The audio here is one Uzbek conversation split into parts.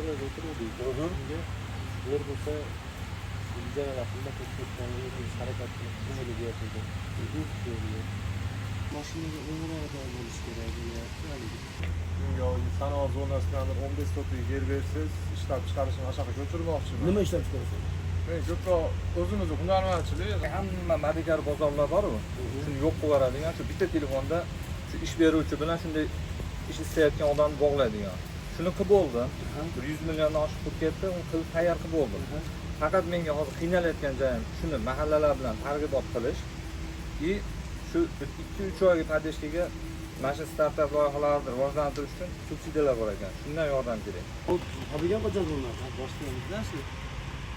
Muzokaralarda o'tiruvdik. Unga yer bo'lsa, ijaralar qimmat bo'lib ketganligi biz harakat qilib ko'ngilga yotdi. Mashinaga o'ngroq joy bo'lishi kerak deyapti haligi. Bunga sanoat zonasidan bir 15 sotix yer bersangiz, ishlab chiqarishni mana shu yoqqa ko'chirmoqchiman. Nima ishlab chiqarasiz? Men ko'proq o'zimizni hunarmandchilik, hamma madikar bozorlar bor-u, shuni yo'q qilib yuboradigan, shu bitta telefonda shu ish beruvchi bilan shunday ish istayotgan odamni bog'laydigan. Shuni qilib bo'ldim. Bir 100 milliondan oshiq pul ketdi, uni qilib tayyor qilib bo'ldim. Faqat menga hozir qiynalayotgan joyim shuni mahallalar bilan targ'ibot qilish и shu bir 2-3 oyga поддержка ga mana shu startap loyihalarni rivojlantirish uchun subsidiyalar bor ekan. Shundan yordam kerak. Fabrika qachon quriladi? Boshlaymiz shu.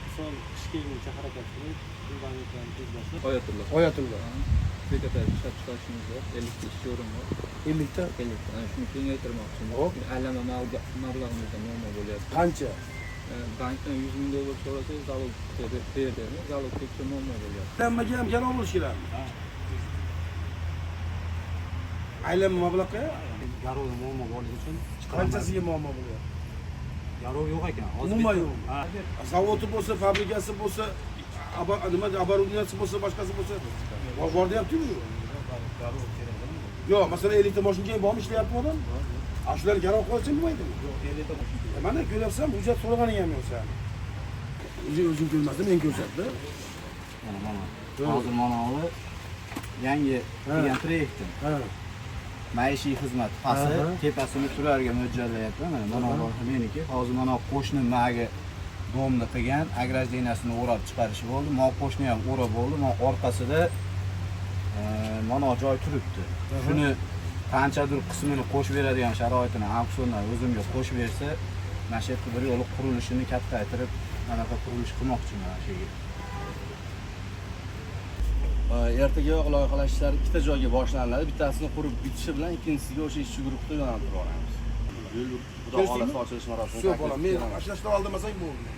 Misol qish kelguncha harakat qilib, fundamентlarni tez boshlab Oyatullo. Oyatullo. Bekatda ishlab chiqarishimiz bor. 50 ta ishchi o'rin bor. 50 ta. 50 ta. Ana shuni kengaytirmoqchimiz. Hop. Aylanma mablag'imizda muammo bo'lyapti. Qancha? Bankdan 100 ming dollar so'rasangiz, залог ber deydi. Залог ketsa muammo bo'lyapti. Aylanmaga ham garov bo'lishi kerakmi? Aylanma mablag'ga garovda muammo borligi uchun qanchasiga muammo bo'lyapti? Garov yo'q ekan. Hozir Umuman bitta- yo'qmi? Ha. Zavodi bo'lsa, fabrikasi bo'lsa, nima оборудование si bo'lsa, boshqasi bo'lsa, bor deyapti-ku. Garov kerak. Yo'q, masalan, 50 ta mashina bormi, ishlayaptimi odam? A shularni garov qilib olsang bo'lmaydimi? Yo'q, 50 ta mashina. Mana ko'ryapsan, hujjat so'raganing ham yo'q sen. O'zing o'zing ko'rmasdan men ko'rsatdi. Mana mana. Hozir mana bu yangi degan proyektim. Ha. Maishiy xizmat pasti, tepasini turarga mo'ljallayapman. Mana mana loyiha meniki. Hozir mana qo'shni magi domni qilgan, ограждение sini o'rab chiqarishi bo'ldi. Mo qo'shni ham o'rab bo'ldi. Mo orqasida mana joy turibdi. Shuni qanchadir qismini qo'shib beradigan sharoitini auksiondan o'zimga qo'shib bersa, mana shu yerda bir yo'li qurilishini kattaytirib, anaqa qurilish qilmoqchiman mana shu yerga. Ertagayoq loyihalash ishlari ikkita joyga boshlaniladi. Bittasini qurib bitishi bilan ikkinchisiga o'sha ishchi guruhda yo'naltirib olamiz. Yo'l xudo Kelishdingmi? xohlasa ochilish marosimi Всё, taklif bolam, men qilaman. mana shu ishdan oldirmasang bo'ldi.